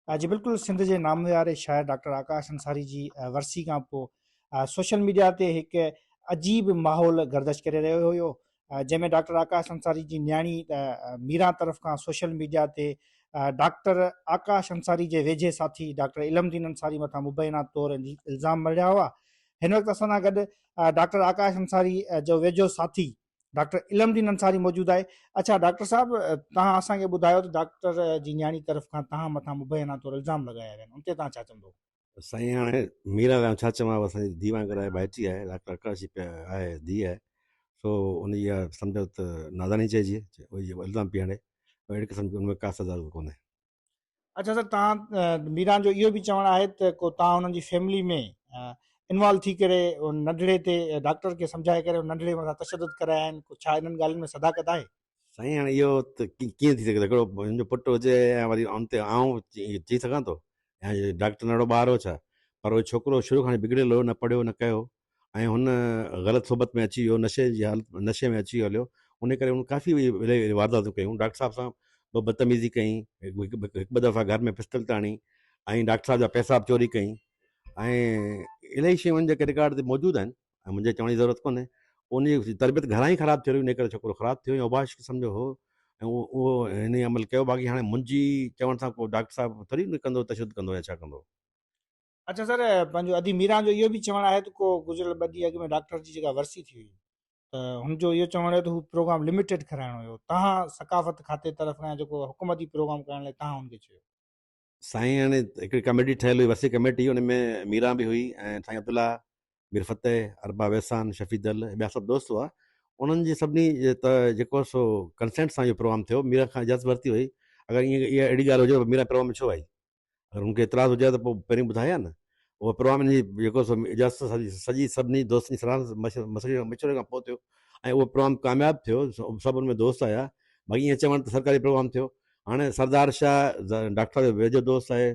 جي بلڪل سنڌ جي نامياري شاعر ڊاڪٽر آڪاش انصاري جي ورسي کان پوء سوشل ميڊيا تي هڪ عجيب ماحول گردش ڪري رهيو هيو جنهن ۾ ڊاڪٽر آڪاش انصاري جي نياڻي ميران طرف کان سوشل ميڊيا تي ڊاڪٽر آڪاش انصاري جي ويجهي ساٿي ڊاڪٽر علم دين انصاري مٿان مبينا طور الزام مڙهيا هئا. هن وقت اسان سان گڏ ڊاڪٽر آڪاش انصاري جو ويجهو ساٿي ڊاڪٽر علم دين انصاري موجود آهي. اڇا ڊاڪٽر صاحب توهان اسان کي ٻڌايو ته ڊاڪٽر جي نياڻي طرف کان توهان مٿان مبينا طور الزام لڳايا ويا آهن ان تي توهان ڇا چوندو؟ سائين هاڻي ميران لاء ڇا چوان اسان جي ڌيء وانگر آهي ڀائٽي آهي ڊاڪٽر آڪاش جي آهي ڌيء آهي سو ان جي اها سمجهو ته ناداني چئجي اهو الزام پئي هڻي اهڙي قسم جي ان ۾ ڪا سزا ڪونهي. اڇا سر توهان ميران جو اهو به چوڻ آهي ته ڪو توهان انهن جي فيملي ۾ انوالو ٿي ڪري ان ننڍڙي تي ڊاڪٽر کي سمجهائي ڪري ان ننڍڙي مٿان تشدد ڪرايا آهن ڪو ڇا انهن ڳالهين ۾ صداقت آهي؟ سائين هاڻي اهو ته ڪيئن ٿي سگهي ٿو هڪڙو هن جو پٽ هجي ۽ وري ان تي آئون چئي سگهان ٿو يا ڊاڪٽر ننڍڙو ٻار هو ڇا پر اهو ڇوڪرو شروع کان بگڙيل هو نه پڙهيو نه ڪيو ۽ هن غلط صحبت ۾ اچي ويو نشي جي حالت نشي ۾ اچي ويو هليو ان ڪري هن ڪافي الاهي وارداتون ڪيون ڊاڪٽر صاحب سان به بدتميزي ڪئي هڪ ٻه دفعا گهر ۾ پسٽل تاڻي ۽ ڊاڪٽر صاحب جا پئسا به چوري ڪئي ۽ الاهي شيون ان جيڪي رڪارڊ تي موجود آهن ۽ منهنجي چوڻ جي ضرورت ڪونهي ان جي تربيت گهران ئي خراب ٿيل هئي ان ڪري ڇوڪرو خراب ٿيو ۽ اوباش قسم جو هو ۽ اهو هن عمل ڪيو باقي هاڻي منهنجي چوڻ سان ڪو ڊاڪٽر صاحب ٿوري ڪندو تشدد ڪندو يا ڇا ڪندو. اڇا سر پنهنجو ادي ميران جو اهو به چوڻ آهي ته ڪو گذريل ٻه ڏينهن اڳ ۾ ڊاڪٽر جي جيڪا ورسي ٿي هئي ته هن جو اهو چوڻ هيو ته هو پروگرام لميٽيڊ ڪرائڻو هيو تهان ثقافت کاتي طرف کان جيڪو حڪومتي پروگرام ڪرائڻ لاء تهان هن کي چيو. سائين هاڻي هڪڙي ڪميٽي ٺهيل هئي ورسي ڪميٽي ان ۾ ميران به هئي ۽ سائين عبدالله مير فتح ارباب احسان شفيع دل ٻيا سڀ دوست هئا انهن جي سڀني ته جيڪو سو ڪنسينٽ سان اهو پروگرام ٿيو ميران کان اجازت ورتي وئي اگر ائين اها اهڙي ڳالهه هجي ته ميران پروگرام ۾ ڇو آئي اگر هن کي اعتراض هجي ها ته پوء پهرين ٻڌائي ها نه. اهو پروگرام ان جي جيڪو سو اجازت سان سڄي سڀني دوستن جي صلاح مشوري کان پوء ٿيو ۽ اهو پروگرام ڪامياب ٿيو سڀ ان ۾ دوست آيا باقي ائين چوڻ ته سرڪاري پروگرام ٿيو هاڻي سردار شاهه ڊاڪٽر صاحب جو ويجهو دوست آهي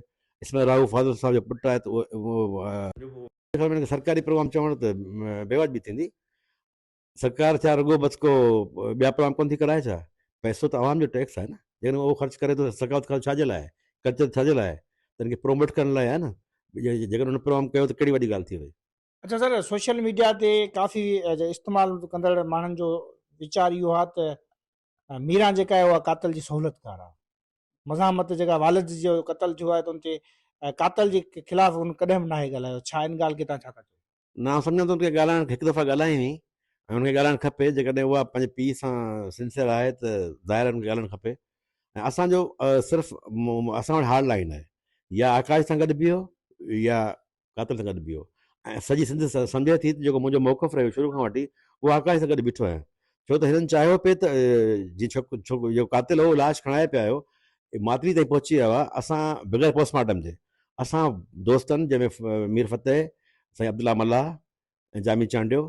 اسماعيل راهو فاضل صاحب جو پٽ آهي ته اهو سرڪاري پروگرام چوڻ ته بيواجبي ٿيندي. سرڪار ڇا رڳو بس ڪو ٻيا پروگرام ڪونه ٿي ڪرائي ڇا؟ پئسو ته عوام جو ٽيڪس آهي نه، جيڪڏهن اهو خرچ ڪري ٿو ته ثقافت کاتو ڇا جي لاء آهي؟ ڪلچر ڇا جي لاء آهي؟ ته ان کي پروموٽ ڪرڻ لاء آهي نه، جيڪڏهن ان پروگرام ڪيو ته ڪهڙي وڏي ڳالهه ٿي وئي. اڇا سر سوشل ميڊيا تي ڪافي استعمال ڪندڙ ماڻهن جو ويچار اهو آهي ته ميران جيڪا آهي اها قاتل جي سهولتڪار آهي مزاحمت جيڪا والد جو قتل ٿيو آهي ته ان تي قاتل جي خلاف هن ڪڏهن به ناهي ڳالهايو ڇا ان ڳالهه کي توهان ڇا ٿا چئو؟ نه آئون سمجهان ٿو ان کي ڳالهائڻ هڪ دفعا ڳالهائي هئي ۽ ان کي ڳالهائڻ کپي جيڪڏهن اها پنهنجي پيء سان سنسيئر آهي ته ظاهر آهي ان کي ڳالهائڻ کپي ۽ اسان جو صرف اسان وٽ هارڊ لائن آهي يا آڪاش سان گڏ بيهو يا قاتل سان گڏ بيهو ۽ سڄي سنڌ سمجهي ٿي ته جيڪو منهنجو موقف رهيو شروع کان وٺي اهو آڪاش سان گڏ بيٺو آهيان ڇو ته هنن چاهيو پئي ته جي ڇوڪ ڇوڪ جيڪو قاتل هو لاش کڻائي پيا آيو ماتلي تائين پهچي ويا هئا اسان بغير پوسٽ مارٽم جي اسان دوستن جنهن ۾ مير فتح، سائين عبدالله ملاح ۽ جامي چانڊيو،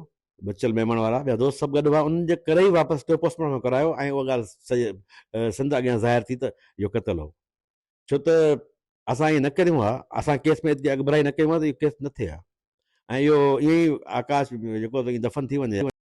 بچل ميمڻ وارا ٻيا دوست سڀ گڏ هئا انهن جي ڪري ئي واپس ٿيو پوسٽ مارٽم ڪرايو ۽ اها ڳالهه سڄي سنڌ اڳيان ظاهر ٿي ته اهو قتل هو ڇو ته اسان ائين نه ڪريون ها اسان ڪيس ۾ ايتري اڳڀرائي نه ڪيون ها ته اهو ڪيس نه ٿئي ها ۽ اهو ائين ئي آڪاش جيڪو دفن ٿي وڃي.